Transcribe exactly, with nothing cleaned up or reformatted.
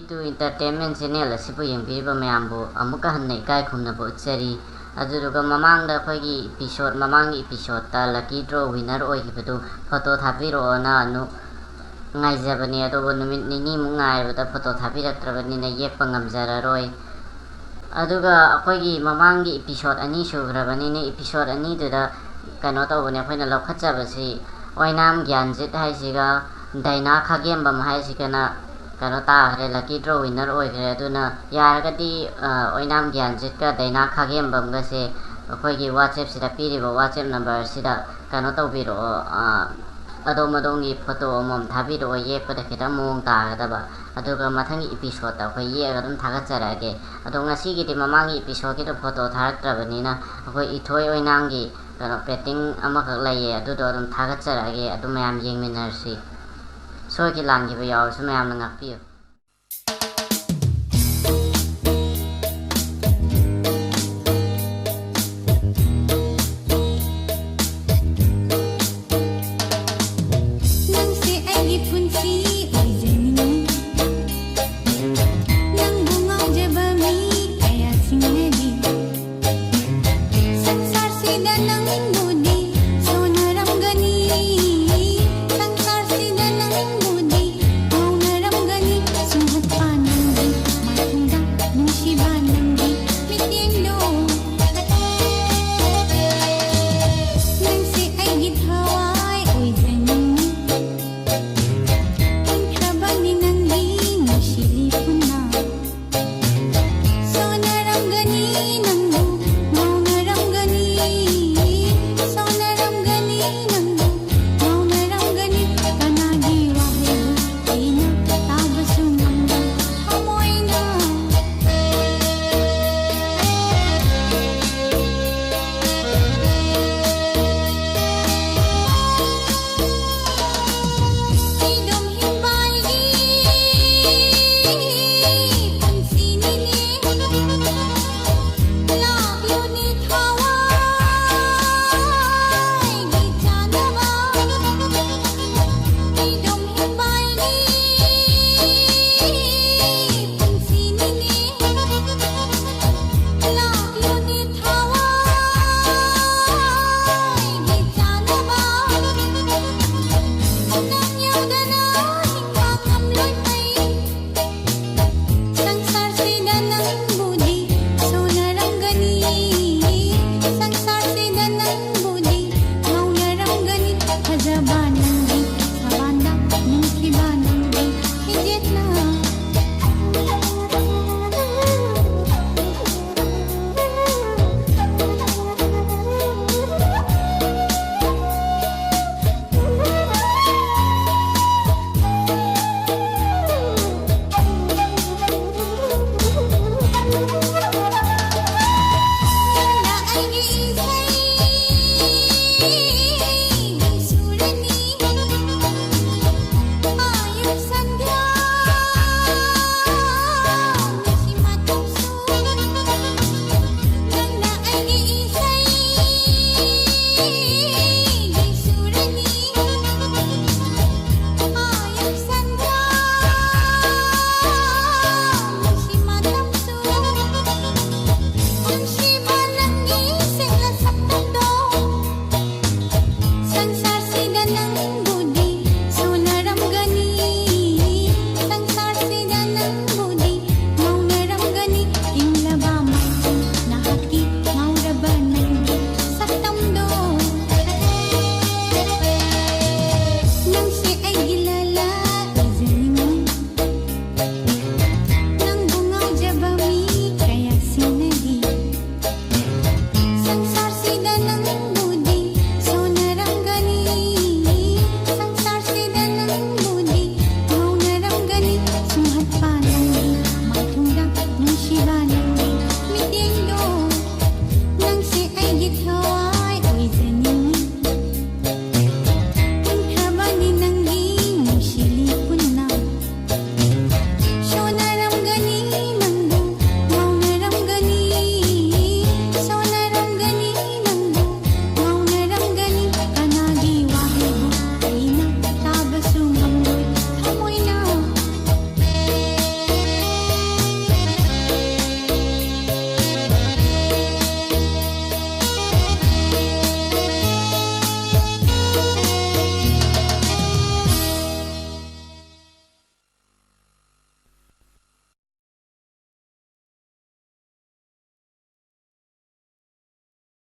Two Entertainment Channel ꯑꯁꯤꯕꯨ ꯌꯦꯡꯕꯤꯔꯤꯕ ꯃꯌꯥꯝꯕꯨ ꯑꯃꯨꯛꯀ ꯍꯟꯅ ꯏꯀꯥꯏ ꯈꯨꯝꯅꯕ ꯎꯠꯆꯔꯤ꯫ ꯑꯗꯨꯗꯨꯒ ꯃꯃꯥꯡꯗ ꯑꯩꯈꯣꯏꯒꯤ episode, ꯃꯃꯥꯡꯒꯤ episode ꯇ lucky draw winner ꯑꯣꯏꯈꯤꯕꯗꯨ photo ꯊꯥꯕꯤꯔꯛꯑꯣꯅ Anu-, ꯉꯥꯏꯖꯕꯅꯤ, ꯑꯗꯨꯕꯨ ꯅꯨꯃꯤꯠ ꯅꯤꯅꯤꯃꯨꯛ ꯉꯥꯏꯕꯗ photo ꯊꯥꯕꯤꯔꯛꯇ꯭ꯔꯕꯅꯤꯅ ꯌꯦꯛꯄ ꯉꯝꯖꯔꯔꯣꯏ꯫ ꯑꯗꯨꯒ ꯑꯩꯈꯣꯏꯒꯤ ꯃꯃꯥꯡꯒꯤ episode ꯑꯅꯤ ꯁꯨꯈ꯭ꯔꯕꯅꯤꯅ episode ꯑꯅꯤꯗꯨꯗ ꯀꯩꯅꯣ ꯇꯧꯕꯅꯦ, ꯑꯩꯈꯣꯏꯅ ꯂꯧꯈꯠꯆꯕꯁꯤ ꯑꯣꯏꯅꯥꯝ ꯒ꯭ꯌꯥꯟꯖꯤꯠ ꯍꯥꯏꯁꯤꯒ ꯗꯥꯏꯅꯥ ꯈꯥꯒꯦꯝꯕꯝ ꯍꯥꯏꯁꯤꯒꯅ ꯀꯩꯅꯣ ꯇꯥꯈ꯭ꯔꯦ, lucky draw winner ꯑꯣꯏꯈ꯭ꯔꯦ꯫ ꯑꯗꯨꯅ ꯌꯥꯔꯒꯗꯤ, ꯑ, ꯑꯣꯏꯅꯥꯝ ꯒ꯭ꯌꯥꯟꯖꯤꯠꯀ ꯗꯥꯏꯅꯥ ꯈꯥꯒꯦꯝꯕꯝꯒꯁꯦ ꯑꯩꯈꯣꯏꯒꯤ WhatsApp ꯁꯤꯗ ꯄꯤꯔꯤꯕ WhatsApp number ꯁꯤꯗ ꯀꯩꯅꯣ ꯇꯧꯕꯤꯔꯛꯑꯣ, ꯑ, ꯑꯗꯣꯝ ꯑꯗꯣꯝꯒꯤ photo ꯑꯃꯃꯝ ꯊꯥꯕꯤꯔꯛꯑꯣ, ꯌꯦꯛꯄꯗ ꯈꯤꯇꯪ ꯃꯑꯣꯡ ꯇꯥꯒꯗꯕ꯫ ꯑꯗꯨꯒ ꯃꯊꯪꯒꯤ episode ꯇ ꯑꯩꯈꯣꯏ ꯌꯦꯛꯑꯒ ꯑꯗꯨꯝ ꯊꯥꯒꯠꯆꯔꯛꯑꯒꯦ꯫ ꯑꯗꯣ ꯉꯁꯤꯒꯤꯗꯤ ꯃꯃꯥꯡꯒꯤ episode ꯀꯤꯗꯣ photo ꯊꯥꯔꯛꯇ꯭ꯔꯕꯅꯤꯅ ꯑꯩꯈꯣꯏ ꯏꯊꯣꯏ ꯑꯣꯏꯅꯥꯝꯒꯤ ꯀꯩꯅꯣ painting ꯑꯃꯈꯛ ꯂꯩꯌꯦ, ꯑꯗꯨꯗꯣ ꯑꯗꯨꯝ ꯊꯥꯒꯠꯆꯔꯛꯑꯒꯦ꯫ ꯑꯗꯨ ꯃꯌꯥꯝ ꯌꯦꯡꯃꯤꯟꯅꯔꯁꯤ꯫ ꯁꯣꯏꯈꯤ ꯂꯥꯟꯈꯤꯕ ꯌꯥꯎꯔꯁꯨ ꯃꯌꯥꯝꯅ ꯉꯥꯛꯄꯤꯌꯨ꯫